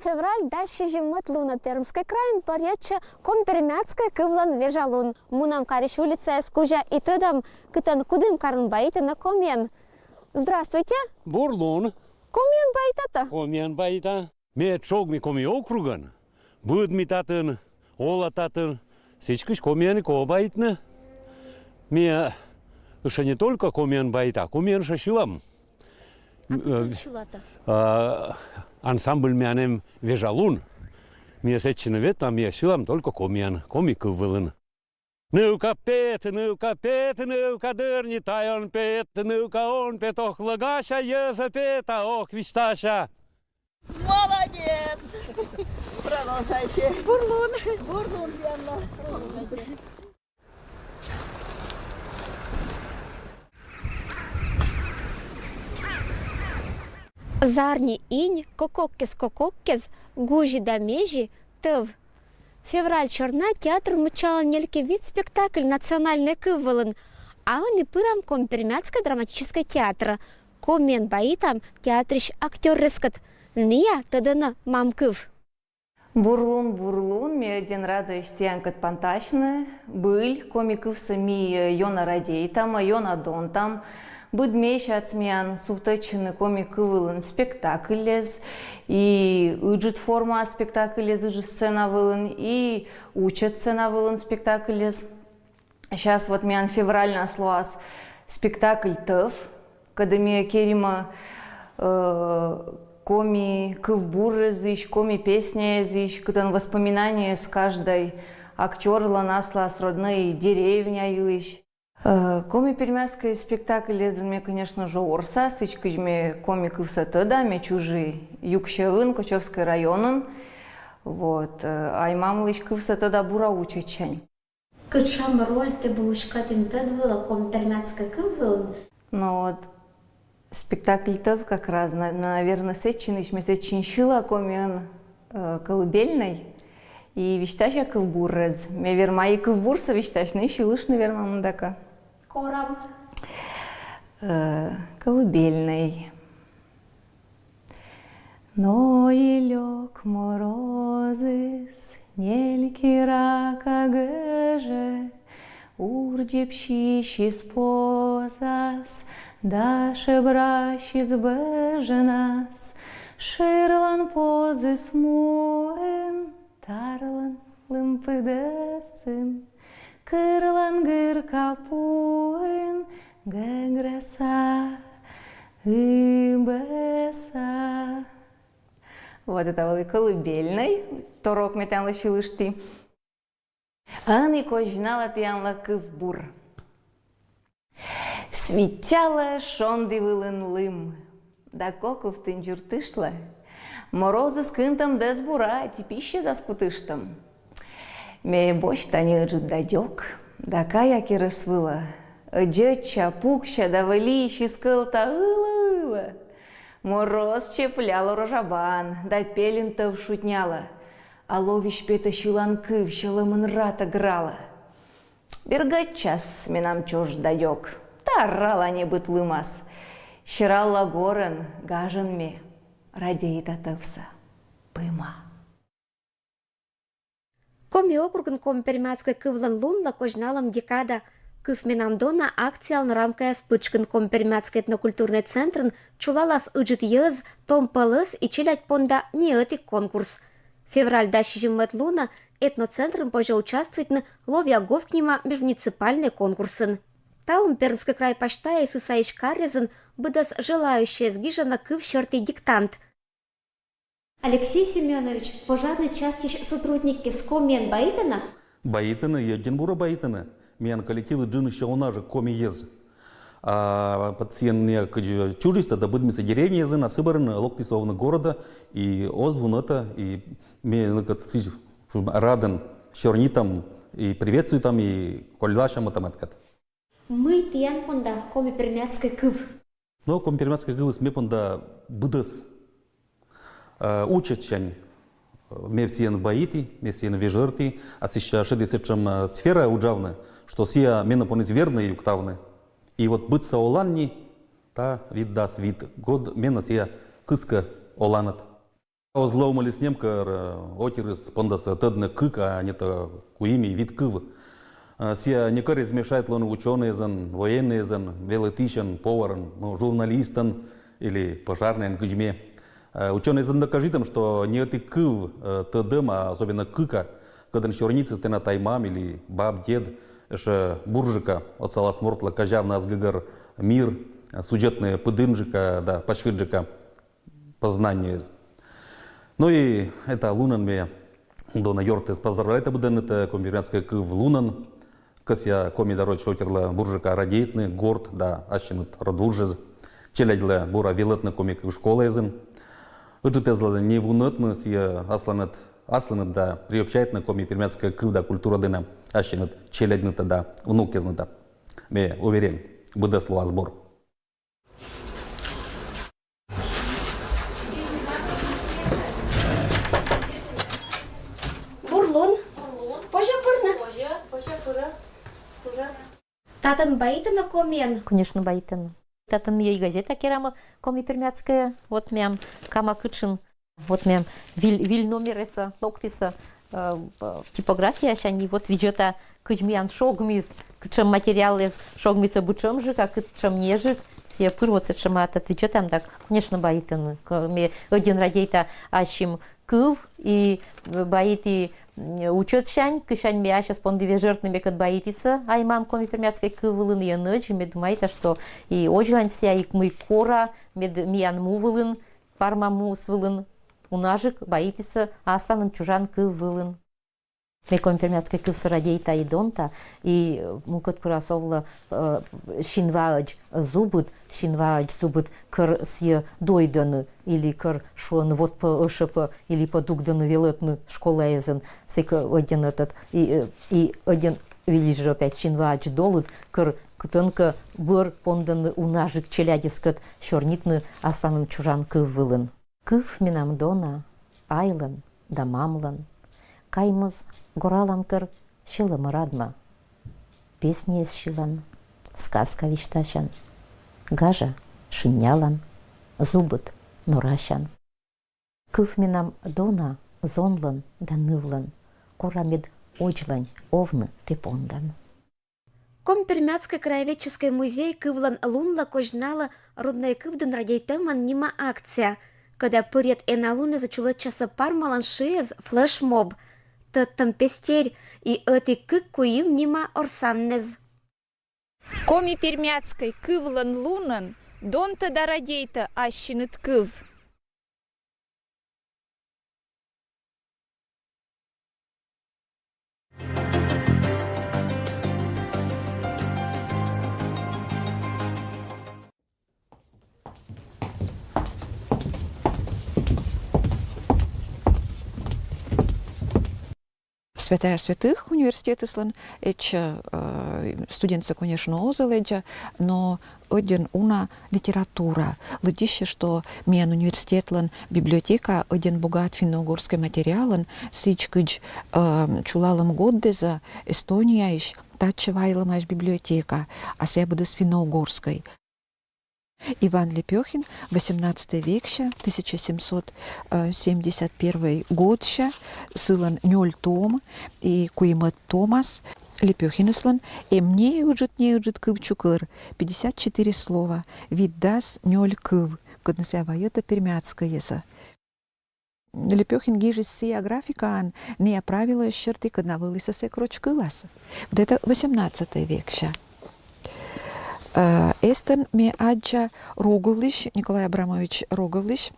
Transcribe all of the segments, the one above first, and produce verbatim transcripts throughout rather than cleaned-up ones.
Февраль дас сизиммӧд лунӧ Пермскӧй крайын бӧрйӧдчӧ коми-пермяцкӧй кывлӧн вежа лун. Мунам карысь улицаяс кузя и тӧдам, кытӧн кудымкарын баитӧны комиӧн. Здравствуйте! Бур лун! Комиӧн баитатӧ? Комиӧн баита. Ме чӧв ми Коми округӧн, быд ми татын, ола татын, сідзкӧ комиӧн и ков баитны. Ме ещӧ не только комиӧн баита, комиӧн ещӧ сьылам. А кытӧн сьылатӧ? А, ансамбль миян эм «Вежа лун». Ме сэтчӧ нин ветла, ме сьылам только комиӧн, коми кыв вылын. Нывка пет, нывка пет, нывка дыр ни тайӧн пет, нывка он пет, ох, лӧгася, йӧзӧ пета, ох, висьтася. Молодец! Продолжайте. Бур лун. Бур лун, Диана. Продолжайте. Зарни инь, кококкез, кококкез, гузи да мези, тӧв. Февраль сёрна театр мыччалӧ нелькӧд вит спектакль национальнӧй кыв вылын. А ӧні пырам коми-пермяцкӧй драматическӧй театрӧ. Комиӧн баитам театрысь актёррӧскӧд. Ная тӧдӧны мам кыв. Бур лун, бур лун, ме ӧдйӧн радӧсь тіянкӧд пантасьны. Збыль, коми кывсӧ ми, э, ёна радейтам, ёна донтам. Быд месяц миян сувтӧдчӧны коми кыв вылын спектакльяс, и ыджыд форма спектакльяс, ыджыд сцена вылын, и учӧ сцена вылын спектакльяс. Сейчас вот миян февральнас лоас спектакль «Тӧв», кӧдӧ ми керимӧ, э, коми кывбурезысь, коми песняезысь, кытӧн воспоминаниеыс каждӧй актёрлӧн аслас роднӧй деревня йылысь. Э, коми-пермяцкӧй спектакльясын ме, конечно же, орса, сідзкӧ ме коми кывсӧ тӧда, ме чужи Юксьӧвын, Кочевскӧй районын. Вот, э, ай-мамлысь кывсӧ тӧда бура учӧдсянь. Кутшӧм роль тэ бы уськӧдін тӧд вылӧ коми-пермяцкӧй кыв вылын? Но вот спектакль «Тӧв» как раз, на-, наверно, сэтчӧ нин, ме сэтчӧ сьыла комиӧн, э, колыбельнӧй. И висьтася кывбуррӧ. Ме верма и кывбурсӧ висьтасьны, и сьылыштны верма мында кӧ. Корам. Э, колыбельнӧй. Но и лёк морозыс, нелькӧд рака гӧжӧ, ур дзебсисис позас да шебрасис бӧжнас. Шырлӧн позыс муын, тарлӧн лым пыдӧсын, кырлӧн гырка пуын гӧгрӧса, ыбӧса. Вот это вӧлі колыбельнӧй. Торок ме тіянлы сьылышті. Ӧні козьнала тіянлы кывбур. Свитчалӧ шонді вылын лым да кок ывтінь дзуртышлӧ. Морозыс кынтӧм дӧзбура, типичьӧзас кутыштӧм. Ме босьта неыджыд дадёк да кая керӧс вылӧ. Ӧдзӧдча, пукся да вӧлі сіскӧлта ылӧ-ылӧ. Мороз чеплялӧ рожабан да пельын тӧв шутнялӧ. А ловись петӧ сьылан кыв, сьӧлӧмын ратӧ гралӧ. Бергӧдчас менам чож дадёк, тарала небыд лымас. Сералла горӧн, гажӧн ме радейта тӧвсӧ пыма. Коми округын коми-пермяцкӧй кывлӧн лунлы козьналӧм декада. «Кыв менам дона» акциялӧн рамкаяс пытшкын коми-пермяцкӧй этнокультурнӧй центрын чулалас ыджыд йӧз, том пӧлӧс и челядь понда ни ӧти конкурс. Февраль дас сизиммӧд лунӧ этноцентрын позьӧ участвуйтны «Ловъя говк» нима межмуниципальнӧй конкурсын. Талун Пермскӧй край пасьтаыс и сайысь каръязын быдӧс желающӧйӧс гижӧны кыв сертиӧ диктант. Алексей Семёнович, пожарнӧй частьысь сотрудниккӧс комиӧн баитӧны? Баитӧны, ӧдйӧн бура баитӧны. Миян коллективыс джынйысь уна жӧ коми йӧз. А пациент не кыдз чужис, да быдмис деревняясын, а сы бӧрын локтіс овны городӧ и оз вунӧдтӧ, и ме ныкӧд сідз радӧн сёрнитам и приветствуйтам и колльдасям ӧта-мӧдкӧд. Мый тіян понда коми-пермяцкӧй кыв? Но коми-пермяцкӧй кывыс ме понда быдӧс. Э, учӧдсянь, э, ме сійӧн баиті, ме сійӧн вежӧрті, а сэсся шеді сэтшӧм, э, сфера уджавны, что сійӧ менӧ понис вернӧй юктавны. И вот быдса оланні, та вит дас вит год менӧ сійӧ кыскӧ оланӧд. Оз лоӧмы ли сэн, кор, э, отирыс пондас тӧдны кык, а не то куим и вит кыв. Э, сія некор эз мешайтлыны учёнӧйӧзлӧн, военнӧйӧзлӧн, велӧтысьӧн, поварӧн, ну, журналистӧн или пожарнӧйӧн, кыдз ме. Э, учёнӧйӧзлӧн докажитӧм, что не ӧти кыв, э, тӧдӧм, а особенно кык, а кӧдын сёрнитіс тэнад ай-мам или баб-дед, ещё бурджыка отсалас мортлы казявны ас гӧгӧр мир, э, судзӧдны пыдынджыка да паськыдджыка познаниеез. Ну и эта лунӧн ме дона ёртъясӧс поздравляйта быдӧннытӧ Коми-Пермяцкӧй кывлунӧн. Кӧсъя коми да роч отирлы бурджыка радейтны, горт да ассьыныд родвужез. Челядьлы бура велӧдны коми кыв школаязын. Ыджыт эз ло да не вунӧдны сійӧ аслыныд, аслыныд да приобщайтны коми-пермяцкӧй кыв да культура дінӧ ассьыныд челядьнытӧ да внукъяснытӧ. Ме уверен, быдӧс лоас бур. Бур лун. Позьӧ пырны? Позьӧ, позьӧ пырӧ. Пырӧ. Татӧн баитӧны комиӧн? Конечно, баитӧны. Татӧн миян и газета керамӧ, «Коми-Пермяцкӧй», вот миян кама кытшын. Вот мем виль, виль номерсӧ локтісӧ, э, э, типографиясянь, и вот видзӧда, кыдз миян шогмис, кытшӧм материалыс шогмис, бытшӧмджык, а кытшӧм нежик, сійӧ пыр вот сэтшӧма, а тат видзӧдам да, конечно, баитӧны. Кӧ-, ме ӧдйӧн радейта ассьым кыв, и, э, баиті, м, учӧтсянь, кытчӧ ме ассьыс понді вежӧртны, мекӧд баитісӧ ай-мам коми-пермяцкӧй кыв вылын, и ӧнӧдз ме думайта, что и озьлань сійӧ и мый кора, мед миян му вылын, Парма муыс вылын унаджык баитісӧ асланым чужан кыв вылын. Ме коми-пермяцкӧй кывсӧ радейта и донта, и, э, мукӧд пырас овлӧ, э, синваӧдз зубыд, синваӧдз зубыд, кор сійӧ дойдӧны, или кор шуӧны вот пӧ ӧшӧ пӧ, или пӧ дугдӧны велӧдны школаязын, сэк ӧдйӧ этот, и, э, и ӧдйӧ выльысь жӧ опять синваӧдз долыд, кор кытӧнкӧ бӧр пондӧны унаджык челядьыскӧд сёрнитны асланым чужан кыв вылын. Кыв менам дона айлӧн да мамлӧн. Кай моз горалан кор сьӧлӧмӧ-радмӧ. Песняяс сьылан, сказка висьтасян, гажа шынялан, зубыд норасян. Кыв менам дона зонлӧн да нывлӧн, кора мед озьлань овны тэ пондан. Коми-Пермяцкӧй краеведческӧй музей кывлӧн лунлы козьналӧ «Роднӧй кыв дінӧ радейтӧмӧн» нима акция, кӧда пӧръяд эналунъясӧ чулӧдчасӧ Пармалӧн шыэз флешмоб. Тӧдтӧм пестерь и ӧти кык-куим нима орсаннас. Коми-Пермяцкӧй кывлӧн лунӧн донтӧ да радейтӧ ассьыныд кыв. Святая святых университетыслӧн, этчӧ, э, студентсӧ, конечно, оз лэдза, но ӧдйӧн уна литература. Лыддьыссьӧ, что миян университетлӧн библиотека ӧдйӧн богат финно-угорскӧй материалӧн, сідз кыдз, э, чулалӧм гортас Эстонияысь татчӧ вайлӧмаӧсь библиотека, а сійӧ быдӧс финно-угорскӧй. Иван Лепёхин, восемнадцатӧй векся, тысяча семьсот семьдесят первый годся, сылӧн нёль том и куимӧд томас. Лепёхиныслӧн эм неыджыд, неыджыд кывчукӧр, пятьдесят четыре слова, витдас нёль кыв, кодъясӧс вайӧтӧ пермяцкӧйӧс. Лепёхин гижис сійӧ графикаӧн ная правилӧс серти, кодъяс вӧлісны сэк роч кылас. Вот это восемнадцатӧй векся. Э, эстӧн ме аддза Роговлысь, Николай Абрамович Роговлысь,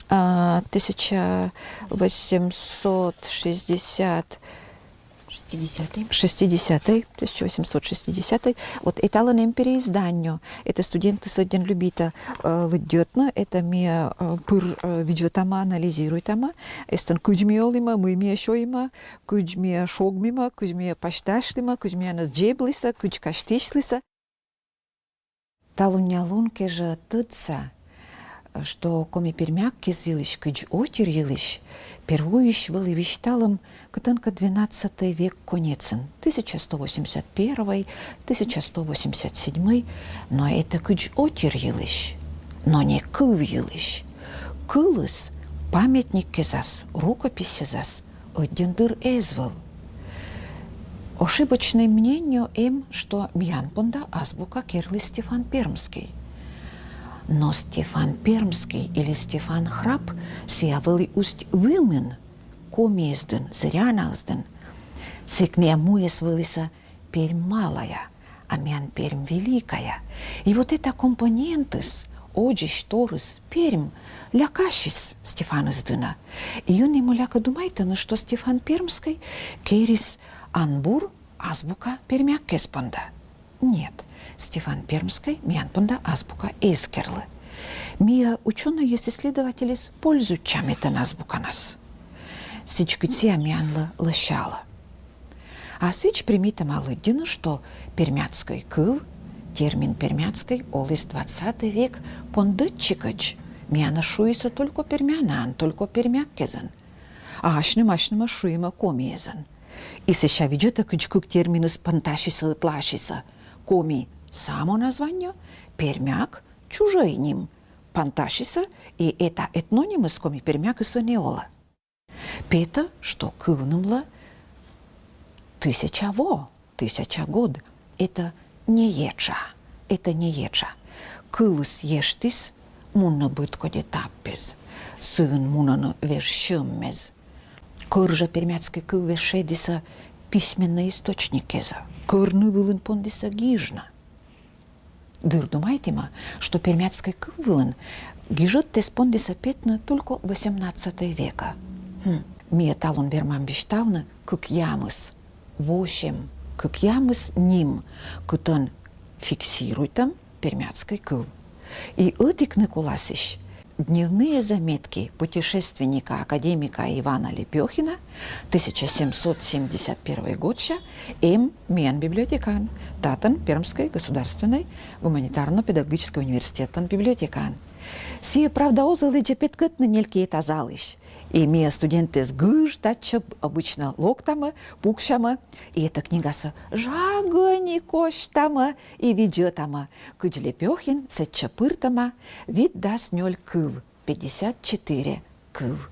а, тысяча восемьсот шестьдесят шестидесятый. Шестидесятый, тысяча восемьсот шестидесятый. Вот эталӧн эм переизданнё. Это студентъяс ӧдйӧн любитӧ, э, лыддьӧдны, это ме, э, пыр, э, видзӧдтӧма, анализируйтӧма. Эстӧн кыдз ми олімӧ, мый ми сёйимӧ, кыдз ми шогмимӧ, кыдз ми пасьтасьлімӧ, кыдз миянӧс дзеблісны, кыдз казьтысьлісны. Талунъя лун кежӧ тӧдса, что коми-пермяк кез йылысь, кыдз отир йылысь, первойысь вӧлі висьталӧм кытӧнкӧ двенадцатӧй век конецын, тысяча сто восемьдесят первый, тысяча сто восемьдесят седьмый, но это кыдз отир йылысь, но не кыв йылысь. Кылыс Памятник кезас, рукописьзас ӧддьӧн дыр эз вӧв. Ошибочнӧй мнениӧ эм, что миян понда азбука керліс Стефан Пермский. Но Стефан Пермский или Стефан Храп сія вӧлі Усть-Вымын, Комиӧдзын, зырянаӧдзын. Сэк миян муыс вӧліс Пермь малая, а миян Пермь великая. И вот эта компонентыс, одзысь торйыс Пермь, лякасис Стефанӧс дінӧ. И ӧні мыйлакӧ думайтӧны, что Стефан Пермский керис анбур азбука пермяк кез понда. Нет, Стефан Пермский миян понда азбука эз керлы. Миян учёнӧйыс, исследовательыс пользуйтчам этӧн азбуканас. Сідз кыдз сія миянлы лӧсялӧ. А сідз примитӧма лыддьыны, что пермяцкӧй кыв, термин пермяцкӧй оліс двадцатӧй век пондӧдчигӧдз, миянӧс шуисӧ только пермянаын, только пермяк кезӧн. А асьным асьнымӧс шуимӧ комиӧдзын. И сэсся видзӧдтӧ, кыдз кык терминыс пантасисӧ, ӧтлаасисӧ. Коми самоназвание, пермяк чужӧй ним. Пантасисӧ, и эта этнонимыс коми-пермякыс ӧні олӧ. Петӧ, что кывнымлы тысяча во, тысяча год. Это не етша, это не етша. Кылыс ештіс мунны быдкодь этаппез. Сыын мунӧны веж сьӧммез. Кӧр жӧ пермяцкӧй кыв веж шедісӧ письменнӧй источникезӧ, кӧр ны вылын пондісӧ гижны. Дыр думайтімӧ, что пермяцкӧй кыв вылын гижӧдтӧ пондісӧ петны только восемнадцатӧй векӧ. Хм. Ми талун вермам висьтавны кыкъямыс, восемь, кыкъямыс ним, кытӧн фиксируйтӧм пермяцкӧй кыв. И ӧтикны коласьӧсь «Дневные заметки путешественника-академика Ивана Лепёхина, тысяча семьсот семьдесят первый годся», эм миян библиотекаын, татӧн Пермскӧй государственнӧй гуманитарно-педагогическӧй университетлӧн библиотекаын. Сійӧ, правда, оз лэдзӧ петкӧдны нелькиӧ эта залысь. И ми студентъяс гыж татчӧ обычно локтамӧ, пуксямӧ, и эта книгасӧ жагӧн косьтамӧ и видзӧдтамӧ, кыдз Лепёхин сэтчӧ пыртӧма витдас нёль кыв, пятьдесят четыре кыв.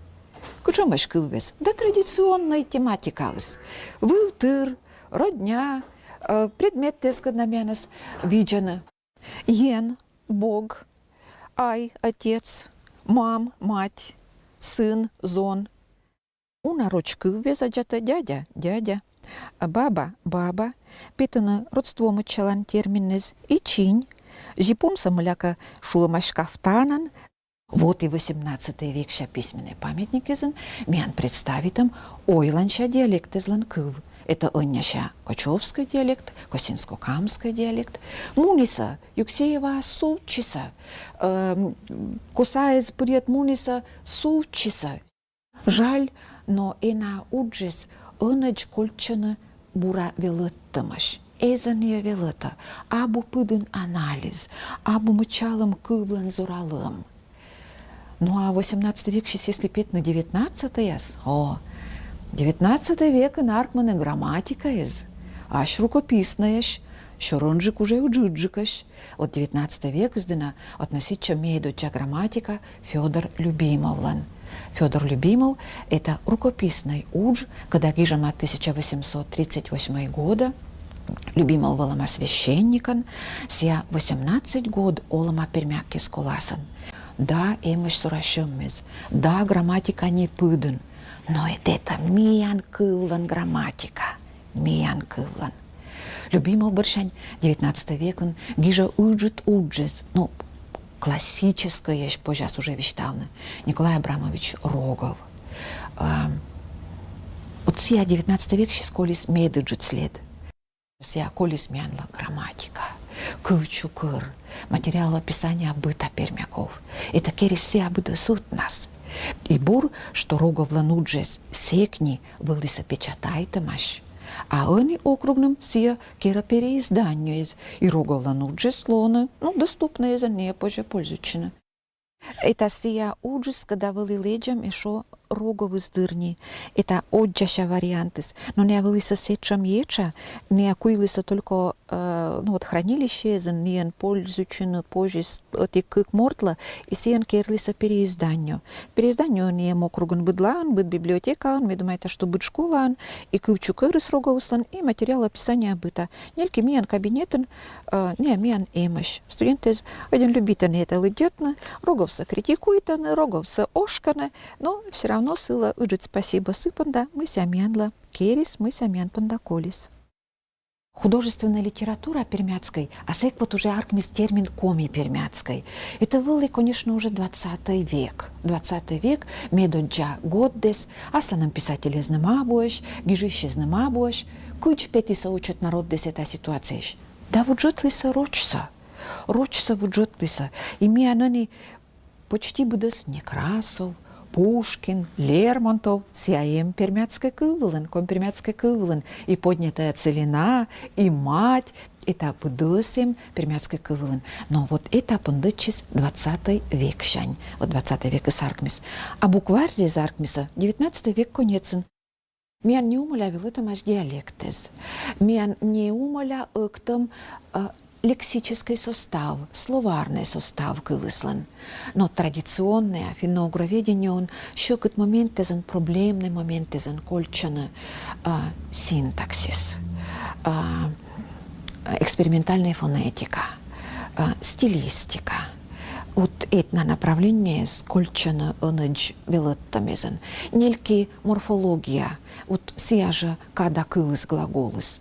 Кутшӧмӧсь кывъяс? Да традиционнӧй тематикаыс. Вывтыр, родня, э, предметтӧ, кодӧс на миянӧс видзӧны. Ен, Бог, ай, отец, мам, мать, сын, зон. Уна роч кывъяс аддзӧдӧ дядя, дядя, баба, баба, петӧны родство мыччалан терминъяс, и чинь, зипунсӧ мыйлакӧ шуӧмаӧсь кафтанӧн. Вот и восемнадцатӧй векся письменнӧй памятникъясын миян представитӧм ойланся диалектъяслӧн кыв. Это ӧньяся кочевской диалект, косинско-камскӧй диалект. Мунісӧ Юксееваӧс сувтчисӧ, эм, косаӧс пырйӧд мунісӧ сувтчисӧ. Жаль, но ӧні уджыс ӧнӧдз кольччӧны бура велӧдтӧмӧсь. Эз нин велӧдтӧ, абу пыдын анализ, абу мыччалӧм кывлӧн зоралӧм. Ну а восемнадцатӧй вексьыс если петны девятнадцатӧйас, о, девятнадцатӧй векын артмӧны грамматикаыс, ась рукописнӧйӧсь, сёрӧнджык уже ыджыдджыкӧсь. Вот девятнадцатӧй векыс дінӧ относитчӧ медоддза грамматика Фёдор Любимовлӧн. Фёдор Любимов — это рукописнӧй удж, кӧда гижӧма тысяча восемьсот тридцать восьмой года. Любимов вӧлӧма священникӧн, сія восемнадцать год олӧма пермяк кез коласӧн. Да, эмӧсь сора сьӧммез, да, грамматика не пыдын, но эд это миян кывлӧн грамматика, миян кывлӧн. Любимов бӧрсянь девятнадцатӧй векын гижӧ ыджыд уджыс, ну, классическӧйӧсь позяс уже висьтавны, Николай Абрамович Рогов. Эм, вот сія девятнадцатӧй вексьыс колис медыджыд след. Сія колис миянлы грамматика, кывчукӧр, материал описания быта пермяков. Это керис сія быдӧн сэтшӧмнас. И бур, что Роговлӧн уджыс сэк нин вӧліс печатайтӧмаӧсь. А ӧні округным сія керӧ переизданиеӧсь, и Роговлӧн уджыс лоӧны, ну, доступнӧйӧн, нин позьӧ пользуйтчыны. Это сія уджыс, кӧда вӧлі лэдзӧм ещё Роговыс дыр ни, это оддзася вариантыс. Но ная вылысӧ сэтшӧм этша, ная куйлысӧ только, э, ну вот, хранилищеезын, ныйӧн пользуйтчыны позис ӧти-кык мортлы, и сійӧн керлісӧ переизданнё. Переизданнё ная округын быдлаын, быд библиотекаын, ме думайта, что быд школаын, и кывзы кӧрыс Роговыслӧн, и материал описания быта. Нелькӧ миян кабинетын, э, ная миян эмӧсь. Студентъяс ӧдйӧн любитӧны это лыддьӧдны, Роговсӧ критикуйтӧны, Роговсӧ ошкӧны, но всё равно сылы ыджыд спасибо сы понда, мый сія миянлы керис, мый сія миян понда колис. Художественная литература пермяцкӧй, а сэк вот уже аркмис термин коми-пермяцкӧй. Это вӧлі, конечно, уже двадцатый век. Двадцатый век, медоддза годдэс, асланым писателезным абуӧсь, гижысьезным абуӧсь, кыдз петісӧ ӧтчыд народдіс эта ситуацияысь. Да вуджӧдлісӧ рочсӧ. Рочсӧ вуджӧдлісӧ. И миян ӧні почти быдӧс Некрасов, Пушкин, Лермонтов, сія эм пермяцкӧй кыв вылын, коми-пермяцкӧй кыв вылын, и «Поднятая целина», и «Мать», это быдӧс эм пермяцкӧй кыв вылын. Но вот это пондӧдчис двадцатый вексянь, вот двадцатый векыс аркмис. А букварь эз аркмисӧ девятнадцатый век конецын. Миян не умоля велӧтӧмаӧсь диалектэз. Миян не умоля ӧктӧм, э, лексическӧй состав, словарнӧй состав кылыслӧн. Но традиционнӧя финно-угроведениеын сьӧкыд моментэзӧн, проблемнӧй моментэзӧн кольччӧны, э, синтаксис, э, экспериментальнӧй фонетика, э, стилистика. Вот этна направлениеяс кольччӧны ӧнӧдз велӧттӧмезӧн. Нелькӧ морфология, вот сія жӧ када кылыс, глаголыс.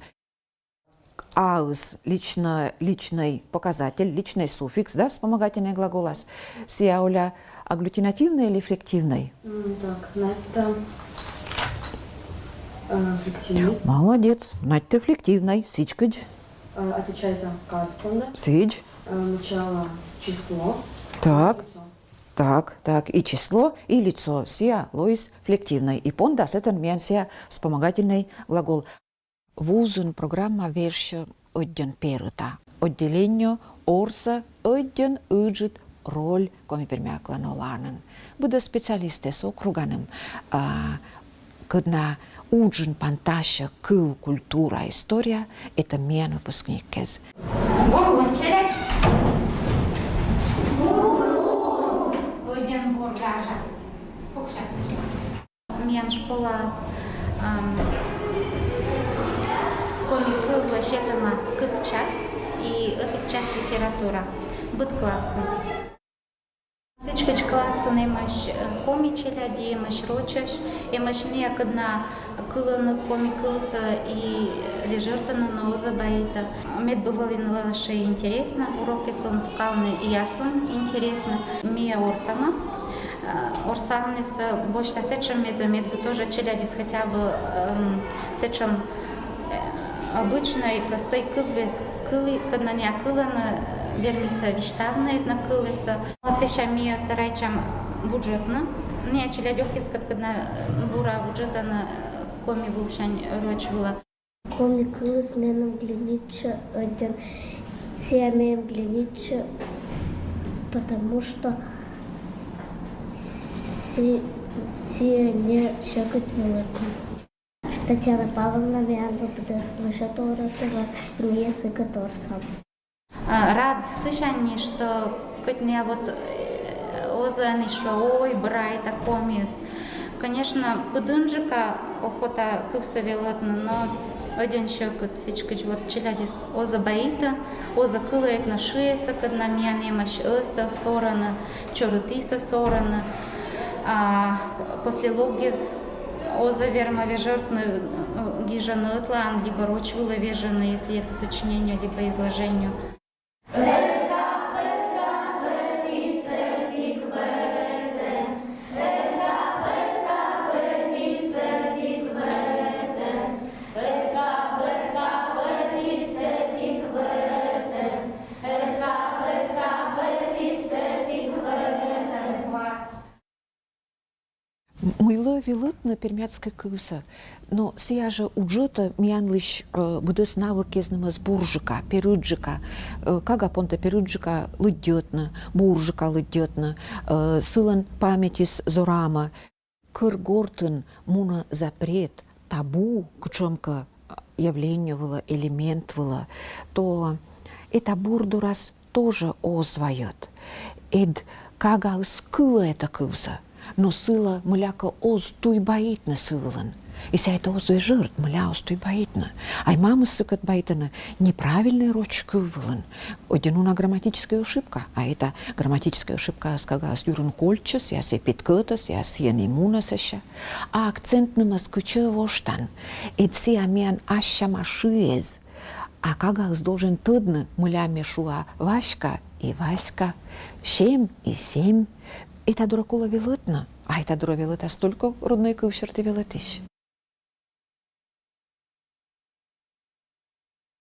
А-ыс лично, личный показатель, личный суффикс, да, вспомогательный глаголас. Сія оля агглютинативный или флективный? М, так, надо, э, флективный. Молодец, надо флективный, сідз кыдз. Э, отвечает там кад понда. Сідз. Э, начало число. Так. Лицо. Так, так, и число, и лицо. Сія лоис флективный. И понда сэтӧн миян сія вспомогательный глагол. Вузын программа вежсьӧ ӧдйӧн перыта. Отделениеӧ орсӧ ӧдйӧн ыджыд роль коми-пермяклӧн оланын. Быдӧс специалистэс округаным, а, кӧдна уджын пантасьӧ кыв, культура, история, это миян выпускниккез. Бургун челядь. Ӧдйӧн бур гажа. Пукся. Миян школаас, ам, коми кывлы сетӧма кык час и ӧтик час литература. Быд классын. Сідзкӧ классын эмӧсь, э, коми челядь, эмӧсь рочӧсь, эмӧсь ная, кӧдна кылӧны коми кывсӧ и вежӧртӧны, но оз абу и тӧ. Мед бы вӧлі налы сійӧ интереснӧ, урокъясын пукалны и аслым интереснӧ. Ми орсамӧ, э, орсанныс босьта сэтшӧм мезӧ, мед бы тоже челядьыс хотя бы, эм, сэтшӧм, э, обычнӧй, простӧй кывйыс кылі, кӧдна ная кылӧны, э, вермисӧ висьтавны этна кылыс. Сэсся ми старайтчам вуджӧдны ная челядьӧскӧд, кӧдна, э, бура вуджӧдӧны, э, коми вылсянь роч вылӧ. Коми кылыс меным глянитчӧ ӧдйӧн, сія меным глянитчӧ, потому что си-, сія не сьӧкыд велӧтны. Татьяна Павловна миянлы быдӧс лӧсьӧдӧ урокъяслас, и ми сыкӧд орсам. А, рад сысянь, что кӧть ная вот, э, оз ӧні шуӧ, ой, бара эта комиыс. Конечно, пыдӧнджыка охота кывсӧ велӧтны, но ӧдйӧн сьӧкыд, сідзкӧ вот челядьыс оз абу и тӧ, оз кылӧ этна шыӧсӧ, кӧдна миян эмӧсь, ӧсӧ сорӧны, чорытісӧ сорӧны. А послелогъяс оз вермӧ вежӧртны, э, гижӧны ӧтлаын либӧ роч вылӧ вежӧны, если это сочинение либӧ изложение. Мыйла велӧтны пермяцкӧй кывсӧ? Но сія жӧ уджӧтӧ миянлысь, э, быдӧс навыкъяснымӧс бурджыка, перыдджыка, э, кага понтӧ перыдджыка лыддьӧдны, бурджыка лыддьӧдны, э, сылӧн паметьыс зорамӧ. кӧр гортын мунӧ запрет, табу кутшӧмкӧ явление вылӧ, элемент вылӧ, то эта бур дорас тоже оз вайӧд. Эд кагаыс кылӧ эта кывзӧ, но сылы мыйлакӧ оз туйбаитны сы вылын. И сійӧ эта оз вежӧрт, мыйла оз туйбаитны. Ай мамыс сыкӧд баитӧны неправильнӧй роч кыв вылын. Ӧдйӧ нуна грамматическая ошибка, а эта грамматическая ошибкаыс кагаыс юрын кольччӧ, сійӧ сійӧс петкӧдӧ, сійӧ сійӧн и мунӧ сэсся. А акцентнымӧс кытчӧ воштан? Эд сійӧ миян ассяма шыэз. А кагаыс должен тӧдны, мыйла ме шуа Васька и Васька, Сем и Сем. Эта дорӧ колӧ велӧдны, а эта дорӧ велӧдас только роднӧй кыв серти велӧдысь.